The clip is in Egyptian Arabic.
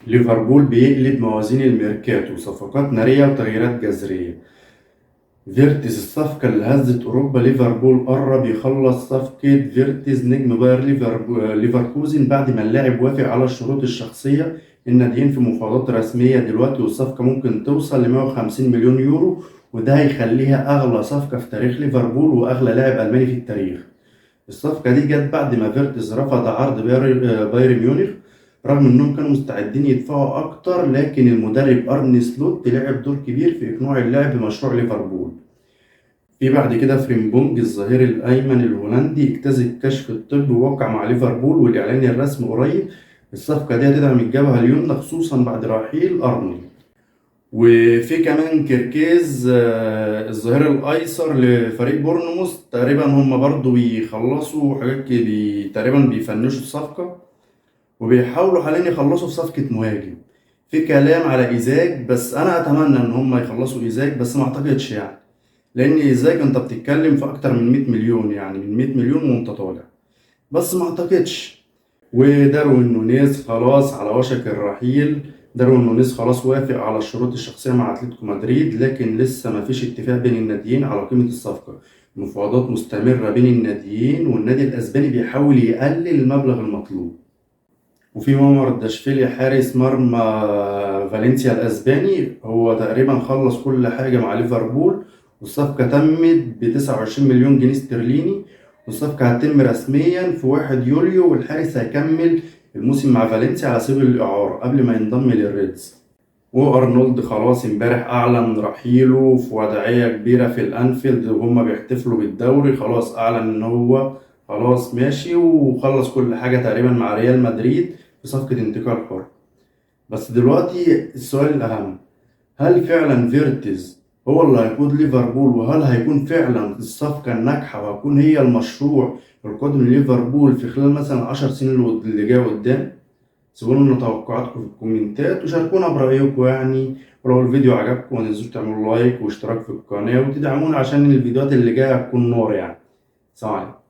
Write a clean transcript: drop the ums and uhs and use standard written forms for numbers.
ليفربول بيقلب موازين الميركاتو، صفقات نارية وتغييرات جذرية. فيرتز الصفقة اللي هزت أوروبا. ليفربول قرب يخلص صفقة فيرتز نجم باير ليفركوزن بعد ما اللاعب وافق على الشروط الشخصية. الناديين في مفاوضات رسمية دلوقتي، والصفقة ممكن توصل ل 150 مليون يورو، وده هيخليها أغلى صفقة في تاريخ ليفربول وأغلى لاعب ألماني في التاريخ. الصفقة دي جت بعد ما فيرتز رفض عرض بايرن ميونخ، رغم إنهم كانوا مستعدين يدفعوا أكتر، لكن المدرب أرني سلوت لعب دور كبير في إقناع اللاعب بمشروع ليفربول. في بعد كده فريمبونج الظهير الأيمن الهولندي اجتاز الكشف الطبي ووقع مع ليفربول، والإعلان الرسمي قريب. الصفقة دي هتدعم الجبهة اليمنى خصوصا بعد رحيل أرنولد. وفي كمان كيركيز الظهير الأيسر لفريق بورنموث، تقريبا هم برضو بيخلصوا حاجات تقريبا بيفنشوا الصفقة، وبيحاولوا حاليا يخلصوا في صفقة مهاجم. في كلام على إيزاك، بس أنا أتمنى إن هم يخلصوا إيزاك، بس ما أعتقدش يعني، لأن إيزاك أنت بتتكلم في أكتر من 100 مليون، يعني من 100 مليون وأنت طالع، بس ما أعتقدش. وداروين نونيز خلاص على وشك الرحيل. داروين نونيز خلاص وافق على الشروط الشخصية مع أتلتيكو مدريد، لكن لسه ما فيش اتفاق بين الناديين على قيمة الصفقة. مفاوضات مستمرة بين الناديين، والنادي الأسباني بيحاول يقلل المبلغ المطلوب. وفي مامارداشفيلي حارس مرمى فالنسيا الأسباني، هو تقريبا خلص كل حاجة مع ليفربول، والصفقة تمت ب29 مليون جنيه استرليني، والصفقة هتتم رسميا في 1 يوليو، والحارس هيكمل الموسم مع فالنسيا على سبيل الإعارة قبل ما ينضم للريدز. وأرنولد خلاص امبارح أعلن رحيله في وداعية كبيرة في الأنفيلد وهم بيحتفلوا بالدوري، خلاص أعلن إن هو خلاص ماشي وخلص كل حاجة تقريبا مع ريال مدريد في صفقة انتقال حر. بس دلوقتي السؤال الأهم، هل فعلا فيرتز هو اللي هيقود ليفربول؟ وهل هيكون فعلا الصفقة الناجحة وهتكون هي المشروع القادم لليفربول في خلال مثلا 10 سنين اللي جاية قدام؟ سيبوا لنا توقعاتكم في الكومنتات وشاركونا برأيكم يعني، ولو الفيديو عجبكم ما تنسوش تعملوا لايك واشتراك في القناة وتدعمونا عشان الفيديوهات اللي جاية هتكون نار يعني. سلام عليكم.